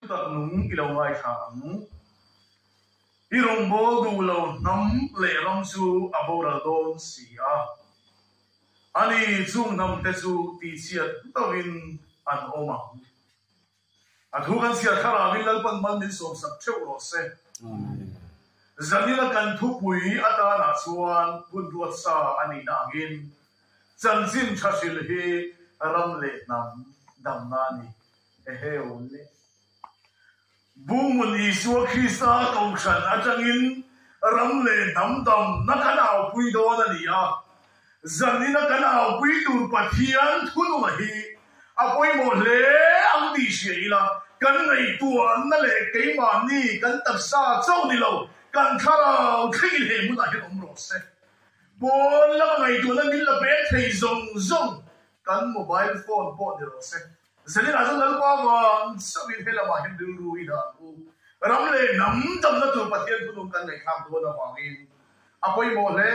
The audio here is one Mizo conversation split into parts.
Thutak nung i lo ngaithla ang. I rawngbâwl duh lo hnam leh ram chu a boral dawn si a. Ani chung hnamte chu tihchhiat lovin an awm ang. A thu kan chhiar thlarauin Lalpan mal min sawmsak theuh rawh se. Zanina kan thupui atanah chuan hun ruatsa a nihna angin chanchin tha hrilh hi ram leh hnam damna a ni. Eheu le. Bunghmun Isua Krista Kohhran atangin ram leh hnam damna kan aupui dawn a ni a. Zanina kan aupui tur Pathian thununga hi a pawimawh hle ang tih hria ila, kan ngaihtuahna leh keimahni kan taksa chauh ni lo, kan thlarau thleng in he hmunah hian awm rawh se. Pawn lama ngaihtuahna min la pek thei zawng zawng kan mobile phone pawh ni rawh se. Zaninah chuan Lalpa vang chauhin he lamah hian rilru i dah ang u. Ram leh hnam damna tur Pathian thunung kan ngaihthlak dawn avangin a pawimawh hle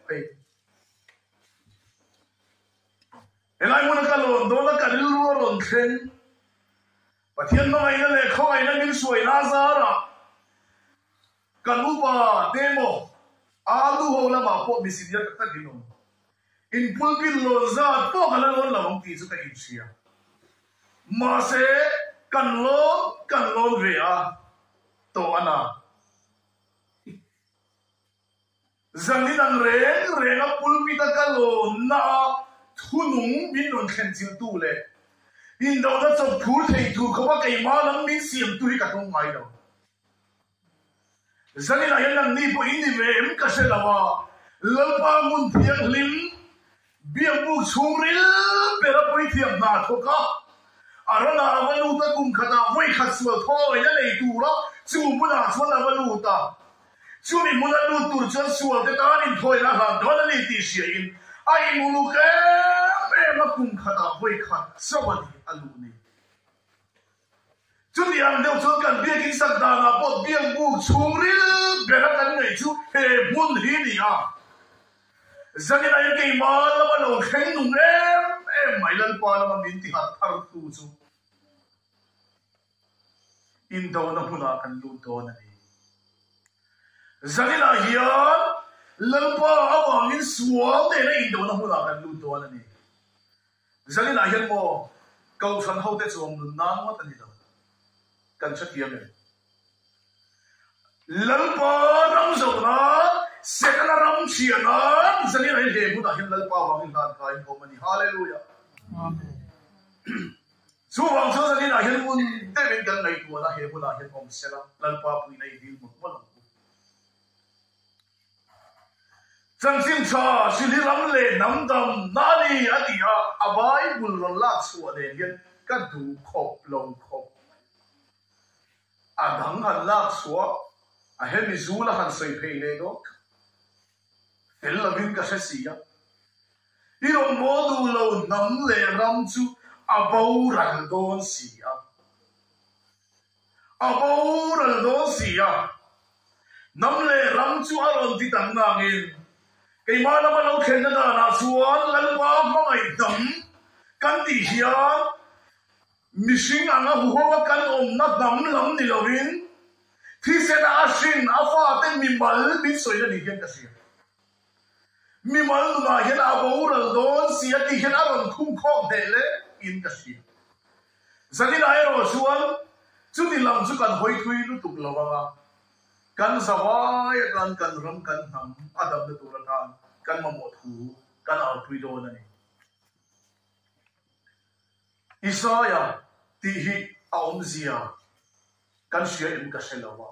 mai. Helai hmuna ka lawn dawna ka rilru a rawn thleng. Pathian hmangaihna leh khawngaihna min hruaina zarah kan upa te emaw alu ho lamah pawh mi senior tak tak in awm. In pulpit lawn zat pawh ka la lawn lo ang tih chu ka inhria. Mahse, kan lawn kan lawn ve a tawh a na. Zanin ang reng reng a pulpit a ka lawnna a thunung min rawn thlen chilhtu leh indona chawp phur thei tur khawpa keimah lam min siamtu hi ka tawng ngai lo. Zaninah hian nangni pawh in ni ve em ka hre lo a, Lalpa hmun thianghlim biakbuk chhungril bera puithiam hna thawk a, a ranah a va lut a, kum khatah vawi khat sual thawiin a nei tur a, chu hmunah chuan a va lut a, chumi hmuna lut tur chuan sualte tan inthawina a hlan dawn a ni tih hriain a inuluk em em a, kum khatah vawi khat chauh a ni a luh ni. Chuti ang deuh chuan kan biakin sak danah pawh biakbuk chhungril bera kan ngaih chu he hmun hi ni a. Zanin ah hian keimah lama lo thleng nung em em mai Lalpa lama min ti harh thar tu chu indona hmunah kan lut dawn a ni. Zanin ah hian Lalpa avangin sual nena indona hmunah kan lut dawn a ni. Zaninah hian maw Kohhran hote chuang nun nan ngawt a ni lo. Kan hrethiam em? Lalpa ram zawh nan, Setana ram chhia nan zaninah hian he hmunah hian Lalpa vangin hlan kaiin ka awm a ni. Hallelujah! Amen. Chuvang chuan zaninah hian ngun deuhin kan ngaihtuahna he hmunah hian awm sela, Lalpa puihna i dil mawlh mawlh ang u. Chanchin tha Silhi ram leh hnam dam na a ni a ti a, a Bible rawn lak chhuah nen hian ka duh khawp lo khawp mai. A dang han lak chhuah a hemi zul a han sawi phei leh dawn kha fel lovin ka hre si a. I rawngbâwl duh lo hnam leh ram chu a boral dawn si a. A boral dawn si a, hnam leh ram chu a rawn ti tak nangin keimah lama lo thlenna danah chuan Lalpa hmangaih hnam kan tih hian mihring anga huho a kan awmna hnam lam ni lovin thisena a hrin a fate mimal min sawina ni hian ka hria. Mimal nunah hian a boral dawn si a tih hian a rawn khum khawm hneh hle in ka hria. Zaninah erawh chuan chuti lam chu kan hawi thui lutuk lo ang a, kan zavai atan kan ram kan hnam a damna tur atan kan mamawh thu kan aupui dawn a ni. Isaiah tih hi a awmzia kan hria em ka hre lo a.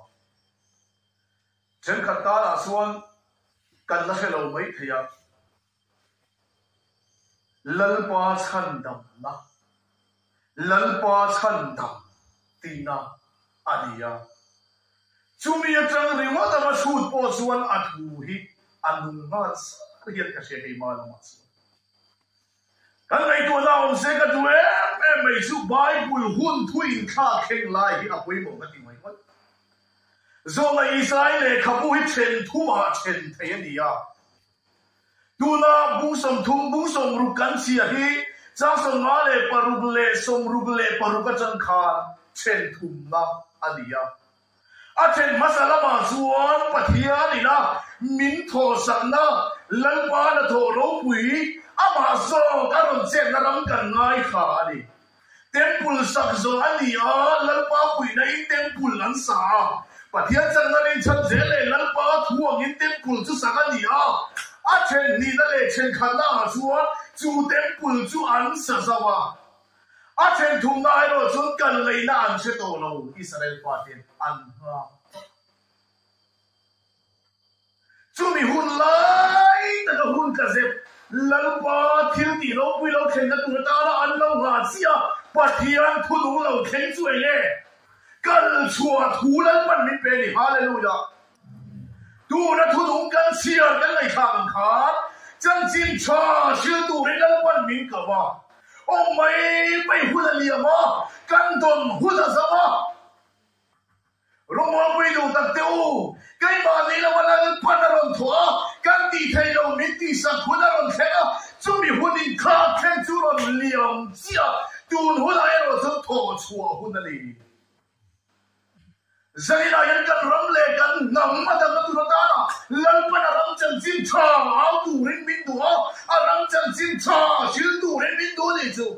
Thenkhat tanah chuan kan la hre lo mai thei a, Lalpa chhandamna, Lalpa chhandam tihna a ni a. Chumi atang ringawt anga chhut pawh chuan a thu hi a nung nghal sar hian ka hria keimah lamah chuan. Kan ngaihtuahna awm se ka duh em em mai chu Bible hun thu inthlak thleng lai hi a pawimawh ka ti mai mai. Zawhna Isai lehkhabu hi then thumah then thei a ni a. Tuna bung 30 bung 60 kan chhia hi chang 56 leh 66 atang khan. Then thumna a ni a. A then hmasa lamah chuan Pathian ina min thawhsakna Lalpa hnathawh ropui amah zawk a rawn chetna ram kan ngaithla a ni. Temple sak zawh a ni a, Lalpa puihna in temple an sa a. Pathian chakna rinchhan zel leh Lalpa thu angin temple chu sak a ni a. A then hnihna leh then khatna ah chuan chu temple chu an sa zo a. A then thumna erawh chuan kal ngaihna an hre tawh lo, Israel faten an nghak. Chumi hun lai taka hun tla zep Lalpa thil tih ropui lo thlenna tur atana an lo nghah chiah Pathian thunung lo thleng chu eng nge? Kal chhuah thu Lalpan min pe a ni. Hallelujah! Tuna thunung kan chhiar kan ngaihthlak ang khan chanchin tha hril turin Lalpan min kau a, awm mai mai hun a liam a, kan dawn hun a zam a. Rawngawlpui duh tak teh u, keimahni lama Lalpan a rawn thawh a, kan tih theih lo min tihsak hun a rawn thleng a, chumi hun inkhak thleng chu rawn liam chiah a, tun hunah erawh chuan thawh chhuah hun a ni. Zaninah hian kan ram leh kan hnam a dang a tur atana Lalpan a ram chanchin tha au turin min duh a, a ram chanchin tha hril turin min duh a nih chu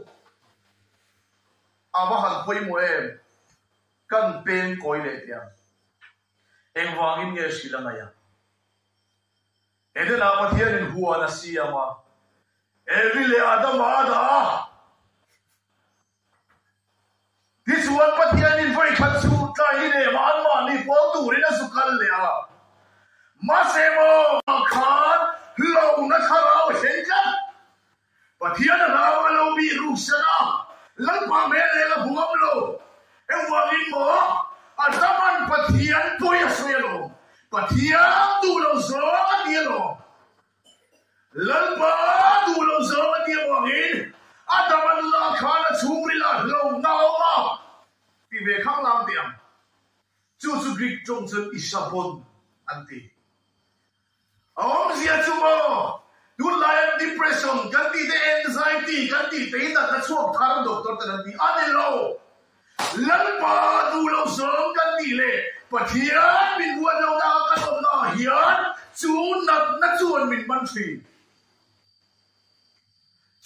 a va han pawimawh em! Kan peng kawi leh teh ang. Engvangin nge hrilh a ngaih a? Edenah Pathianin huan a siam a, Evi leh Adama a dah a. Tichuan Pathianin vawikhat chu tlai ni lehmah anmahni pawl turin a zu kal leh a. Mahse maw khan hlauhna thlarau a thleng tlat. Pathian a hlau a lo bih ruk san a, Lalpa hmel leh a hmu ngam lo. Engvangin maw? A daman Pathian pawi a sawi alawm. Pathian duh lo zawng a ti alawm. Lalpa duh lo zawng a ti avangin a daman lah khan a chhungril ah hlauhna a awm a ti ve khanglang teh ang. Chu chu Greek tawng chuan Isabon an ti. A awmzia chu maw? Tunlaia depression kan tih te, anxiety kan tih te hi natna chhuak thar doctor ten an ti a ni lo. Lalpa duh lo zawng kan tih leh Pathian min ruat lohna a kan awmna ah hian chu natna chuan min man thin.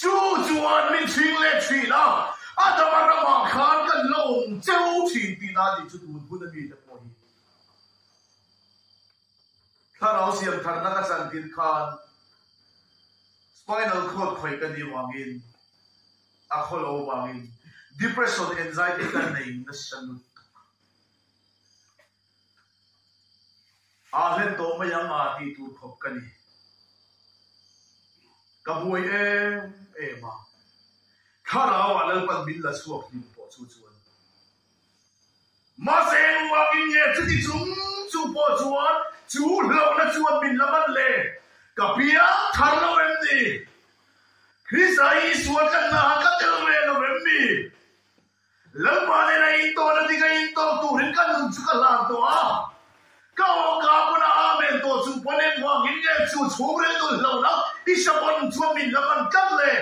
Chu chuan min chhing leh thin a, Adama ramah khan kan la awm cheu thin tihna a nih chu tun hun a mite pawh hi. Thlarau siam tharna ka chan tirh khan spinal cord khawih ka nih vangin a khaw lo vangin depression anxiety ka nei nasa lutuk. Aa hlen tawh mai ang a tih tur khawp ka ni. Ka buai em em a, thlarau ah Lalpan min la chhuak hlim pawh chu chuan. Mahse engvangin nge chuti chung chu pawh chuan chu hlauhna chuan min la man le? Ka piang thar lo em ni? Krista Isua tlanna ah ka tel ve lo em mi? Lalpa nena intawhna dik a intawk turin ka nun chu ka hlan tawh a, ka awka pawn a amen tawh chung pawn engvangin nge chu chhungril dul hlauhna i hrapawn chuan min la man tlat le?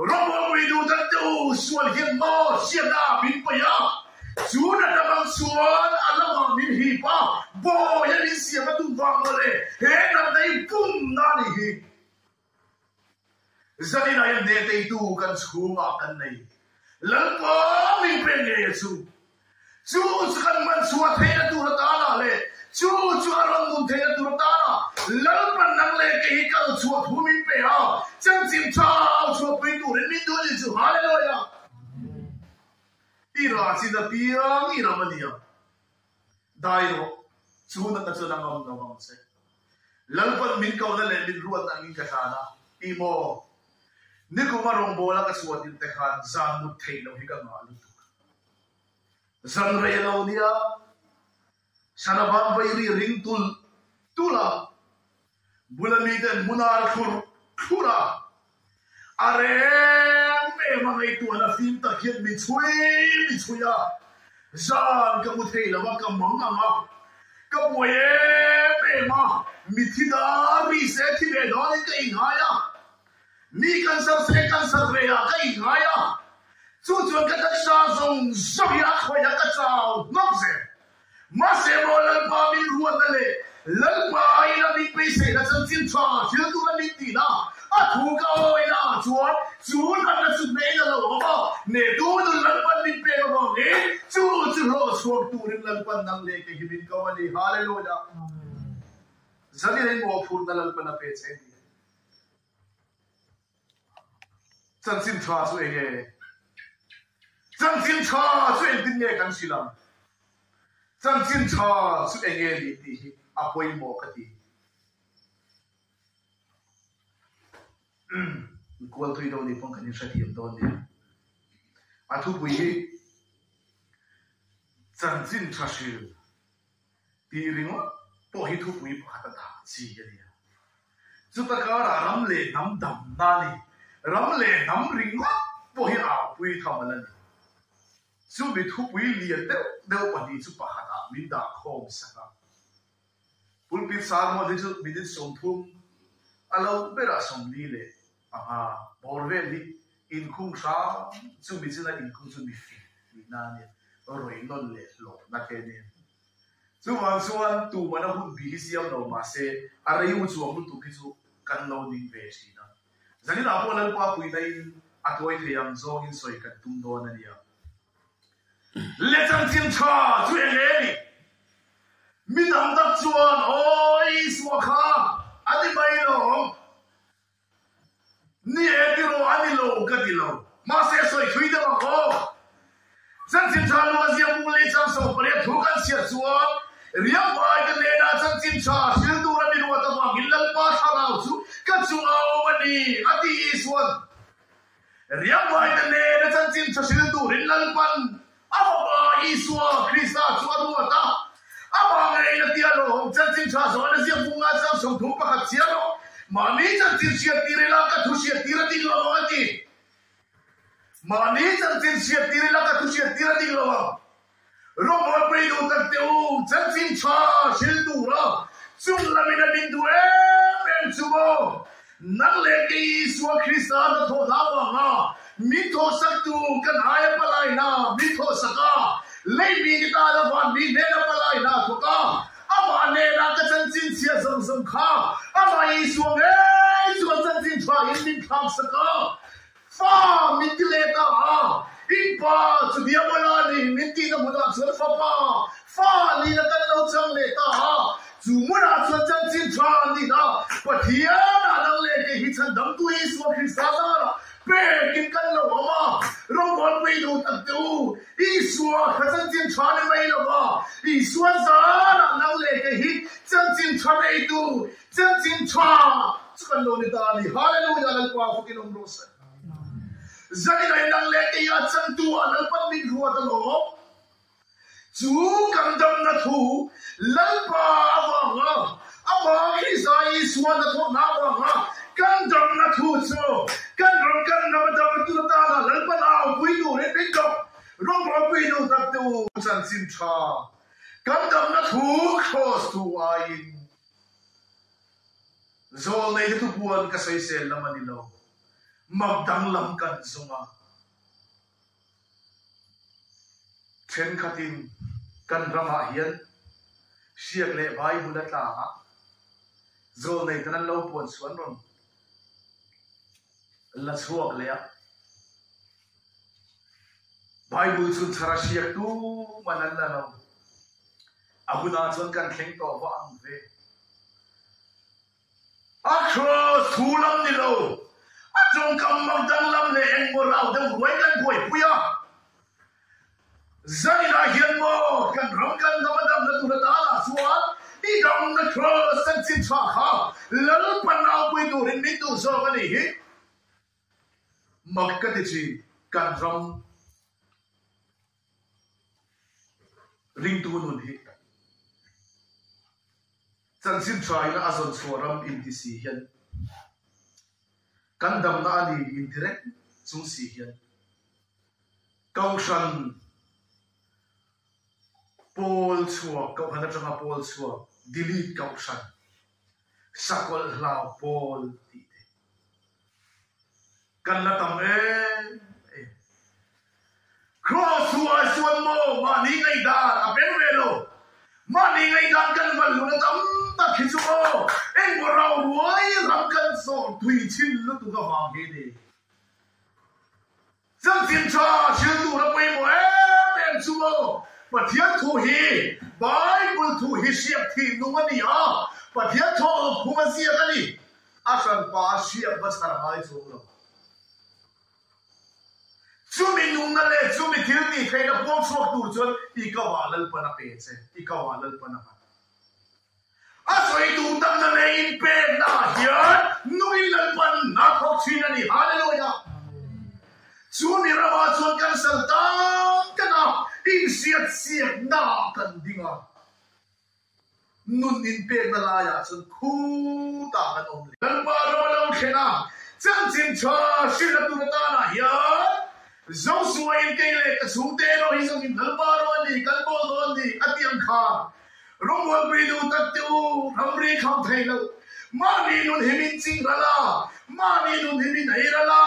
Rawngbawl duh tak te u, sual hian maw hriatna ah min paih a, chu natna bang chuan a lamah min hip a, bawi a min siam a duh vang mawle, he natna hi pumna a nih hi. Zaninah hian hneteitu kan chhungah kan nei. Lalpa min pek ngei a chu. Chu chu kan hman chhuah theihna tur atana leh chu chu a rawn nun theihna tur atana Lalpan nang leh kei hi kal chhuah thu min pe a, chanchin tha au chhuahpui turin min duh a ni chu. Hallelujah! I rah chin apiang i ram a nia. Dai rawh, chu natna chuan a ngam lo ang che. Lalpan min kohna leh min ruatna angin ka tlan a, tih maw? Nikuma rawngbawla ka chhuah tirh te khan zan mut theih loh hi ka ngah lutuk. Zan rei lo nia, Sana van vai ri ring tulh tulh a, bula miten hmunar thlurh thlurh a, a reng em a ngaihtuahna fim tak hian mi chhui mi chhui a, zan ka mu thei lo a, ka mang ang a, ka buai em em a, mithi dar ri se thi ve dawnin ka innghai a, mi cancer se cancer ve ah ka innghai a. Chu chuan ka taksa zawng zawng hi a khawih a ka chau hnawk zel. Mahse maw Lalpa min ruatna leh Lalpa ina min beiseina chanchin tha thil tura min tihna a thu ka awina ah chuan chu natna chu hnehin a lo awm a, nehtu nun Lalpan min pek avangin chu chu hlawh chhuak turin Lalpan nang leh kei hi min ko a ni. Hallelujah! Zanin in mawhphurhna Lalpan a pe che ni. Chanchin tha chu eng nge? Chanchin tha chu engtin nge kan hrilh ang? Chanchin tha chu eng nge ni tih hi a pawimawh ka ti. Kual tui deuh nih pawn kan inhrethiam dawn nia. A thupui hi chanchin tha hril Tih ringawt pawh hi thupui pakhat a dah chi a nia. Chuta karah ram leh hnam damna a ni. Ram leh hnam ringawt pawh hi aupui tham a la ni. Chumi thupui lian deuh deuh pahnih chu pakhatah min dah khawm sak a. Pulpit sermon hi chu minute 30 a lo berah 40 leh panga bawr vel hi inkhung hram chumi china inkhung chu mi fing tihna a nia, rawi nawn leh hlawhna te a nia. Chuvang chuan tumana hun bi hi siam lo mahse a rei u chuang lutuk hi chu kan lo ning ve thin a. Zaninah pawh Lalpa puihna-in a tuai thei ang zawngin sawi kan tum dawn a nia. Le chanchin tha chu eng nge ni? Mi tam tak chuan, Aw Isua kha a ni mai lawm. Ni e tiraw a ni lo ka ti lo. Mahse sawi thui deuh ang aw. Chanchin tha lu a ziak bung lei chang 18 thu kan chhiat chuan Riangvai te hnenah chanchin tha hril tura mi ruat avangin Lalpa thlarau chu ka chungah a awm a ni a ti Isuan. Riangvai te hnena chanchin tha hril turin Lalpan A fapa Isua Krista chu a ruat a, amah ngeiin a tia lawm. Chanchin tha zawhna ziak bunga chang 31 chhiar rawh. Mahni chanchin hriattir ila ka thu hriattir a ding lo ang a ti. Mahni chanchin hriattir ila ka thu hriattir a ding lo ang. Rawngbawlpui duh tak teh u, chanchin tha hril tura chung lamin a min duh em em chu maw? Nang leh kei Isua Krista hnathawh hlau vanga min thawhsaktu kan aia palaina min thawhsak a, lei mite tana van mi hnena palaina a thawk a, amah hnena ka chanchin chhia zawng zawng kha amah Isua ngei chuan chanchin thain min thlaksak a. Fa min ti leh ta a, in pa chu Diabola ni min tihna hmunah chuan fapa fa nihna kan lo chang leh ta a, chu hmunah chuan chanchin tha nihna Pathianah nang leh kei hi chhandamtu Isua Krista zarah pekin kan lo awm a, rawngbawlpui duh tak teh u, Isua kha chanchin tha ni mai lo va, Isua zarah nang leh kei hi chanchin tha neitu Chanchin tha chu kan lo ni ta a ni. Hallelujah Lalpa fakin awm rawh se. Zanin a inang leh kei a changtu ah Lalpan min ruat alawm. Chu kan damna thu Lalpa avanga amah Krista Isua hnathawhna avanga kan damna thu chu kan ram kan ram a dam tur atana Lalpan a aupui turin min dawk rawngbawlpui duh tak te u chanchin tha kan damna thu Kraws thu aiin Zawlnei te thupuan ka sawisel lam a ni lo, mak danglam kan zawng a. Thenkhatin kan ramah hian hriak leh Bible a tla a, zawlnei ten an lo puan chhuah an rawn la chhuak leh a. Bible chhunchhar a hriak tuman an la lo. A hunah chuan kan thleng tawh vah ang ve. A kraws thu lam ni lo, a tawngkam mak danglam leh engmaw rau deuh ruai kan buaipui a. Zaninah hian maw kan ram kan hnam a damna tur atanah chuan i damna kraws chanchin tha kha Lalpa naupui turin min duh zawk a nih hi. Mak ka ti thin, kan ram Ringtu nun hi chanchin tha ina a zawn chhuah ram inti si hian kan damna a ni inti reng chung si hian Kohhran pawl chhuak, Kohhran atanga pawl chhuak, delete Kohhran, Sakawlh hlau pawl tih te kan la tam em em. Kraws thu ah chuan maw mahni ngaihdan a peng ve lo. Mahni ngaihdan kan hman lohna tam tak hi chu maw engmaw rau ruai ram kan sawr thui thin lutuk avang hi ni. Chanchin tha thil tur a pawimawh em em chu maw Pathian thu hi Bible thu hi hriak thih nung a ni a, Pathian thawk phung a ziak a ni. A hranpa a hriak va chhar ngai chuang lo. Chumi nungna leh chumi thil tih theihna puang chhuak tur chuan i kawah Lalpan a pe che, i kawah Lalpan a nghat. A sawi duh takna leh inpekna ah hian nungin Lalpan a thawk thin a ni. Hallelujah! Chumi ramah chuan kan sal tan tan a, inhriatchiakna ah kan ding a. Nun inpekna laiah chuan khutah kan awm leh. Lalpa ram a lo thlen a, chanchin tha hrilhna tur atanah hian Joshua in kei leh ka chhungte erawh hi zawngin Lalpa ram a ni, kan bawl dawn ni a tih ang khan rawngbawlpui duh tak te u, ramri kham thei lo, mahni nun hi min ching ral a, mahni nun hi min ei ral a,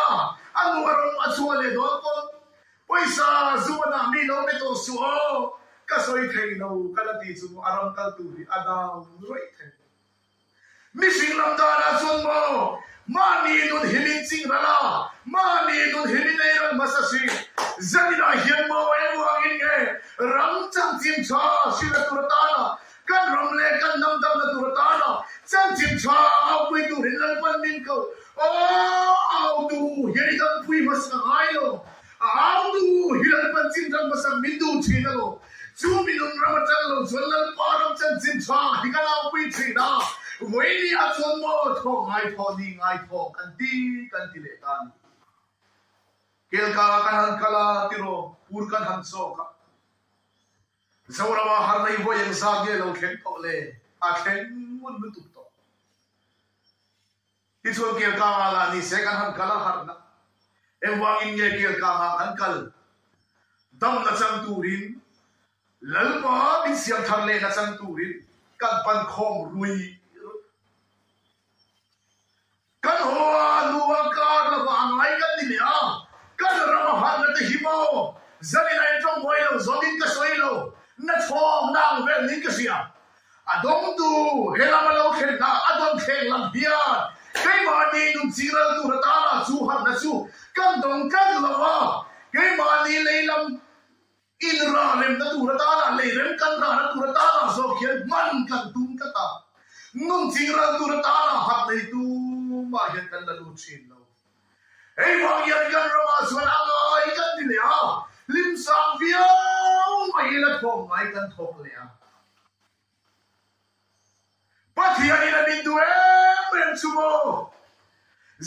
a nu a rawng a chhuah leh dawn pawn Pawisa zu a dah mi lo pe tawh suh aw, ka sawi thei lo ka la ti chu a ram kal tur hi a down rawih thei. Mihring lam danah chuan maw mahni nun hi min ching ral a, mahni nun hi min ei ral hmasa si. Zaninah hian maw engvangin nge ram chanchin tha hrilh a tur atana kan ram leh kan hnam damna tur atana chanchin tha aupui turin Lalpan min ko Aw autu hian i dampui hmasa ngai lo. A autu hi Lalpan chinram hmasak min duh thin a lo. Chu minung ram atang lo chuan Lalpa ram chanchin tha hi kan aupui thin a. Vawiini a chuan maw thawk ngai thawh ni ngai thawh kan ti kan ti leh ta a ni. Kelkang ah kan han kal a tiraw pur kan han chawk a. Zorama har nei vawi engzat nge lo thleng tawh le? A thleng ngun lutuk tawh. Tichuan Kelkangah lah ni se kan han kal a harhna. Engvangin nge Kelkangah kan kal? Damna chang turin, Lalpa min siam thar lehna chang turin kan pan khawm rui rui. Kan haw a, nu a kar lovah a ngai kan ni leh a, kan ram a harhna te hi maw? Zanin a intawng buai lo zawngin ka sawi lo, na chhawng na ang vel niin ka hria. A dawngtu he lam a lo thlen na a dawn thleng lam hian keimahni nun chingral tur atana chu harhna chu kan dawng tlat lo a, keimahni lei lam in ra remna tur atana lei rem kan rahna tur atana zawk hian hman kan tum tlat a, nun chingral tur atana harh nei tumah hian kan la lut thin lo. Hei vang hian kan ramah chuan a ngai kan ti leh a, hlim sang viau mai ila thawk ngai kan thawk leh a. Pathianin a min duh em em chu maw?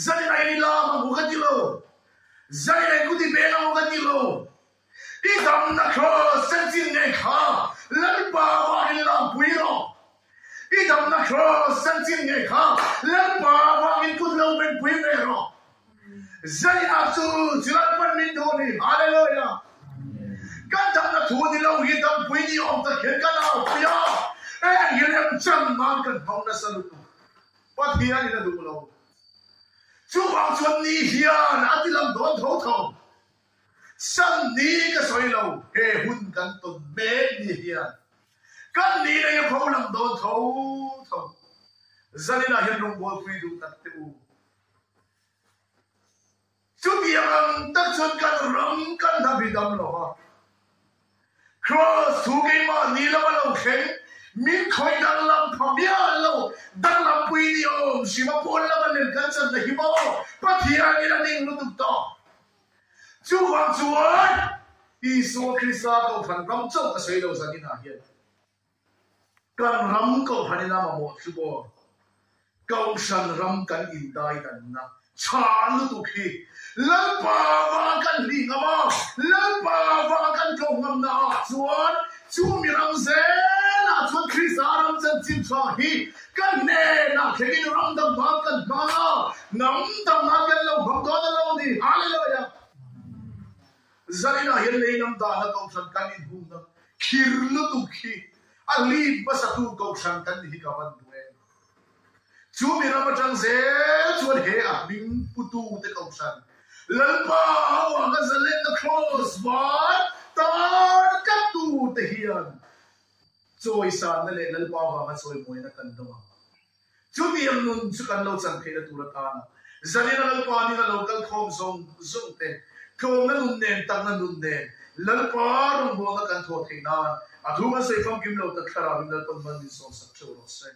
Zanin a in i lam ang u ka ti lo, zanin a in kut i beng ang u ka ti lo. I damna kraws chanchin ngei kha Lalpa vangin lampui rawh. I damna kraws chanchin ngei kha Lalpa vangin kut lo benpui ve rawh. Zaninah chu chu Lalpan min duh a ni. Hallelujah! Kan damna thu ni lo hi dampui ni awm tak hian kan aupui a, heng hi remchang nan kan hmang nasa lutuk. Pathianin a duh lo. Chuvang chuan ni hian a ti lang dawn tho tho. San ni ka sawi lo, he hun kan tawn mek ni hian kan ni nei a pho lang dawn tho tho. Zaninah hian rawngbawlpui duh tak teh u. Chutiang ang tak chuan kan ram kan hna bi dam lo va. Kraws thu keimah ni lama lo thleng, min khawih danglam pha miah lo, danglampui ni awm hrim a pawn lama lem kan channa hi maw Pathianin a ning lutuk tawh. Chuvang chuan Isua Krista Kohhran ram chauh ka sawi lo zaninah hian. Kan ram Kohhran ina mamawh chu maw Kohhran ram kan indai danna tha lutuk hi Lalpa vang kan hlih ngam a, Lalpa vang kan tlawm ngamna ah chuan chu mi ram zelah chuan Krista ram chanchin tha hi kan hnenah thlengin ram dang nan kan hmang a, hnam dang nan kan lo hmang dawn a lo ni. Hallelujah! Zaninah hian lei lam dahna Kohhran kan inhungna khir lutuk hi a hlip hmasatu Kohhran kan ni hi ka van duh em. Chu mi ram atang zel chuan he a hming putute Kohhran. Lalpa avanga zalenna kraws var tar tlattu te hian chawisanna leh Lalpa avanga chawimawina kan dawng ang. Chutiang nun chu kan lo chan theihna tur atana zanina Lalpa nin a lo kal khawm zawng zawng te, tlawmna nun nen, takna nun nen Lalpa rawngbawlna kan thawh theih nan a thu kan sawi famkim lo tak thlarauin Lalpan man min sawmsak theuh rawh se.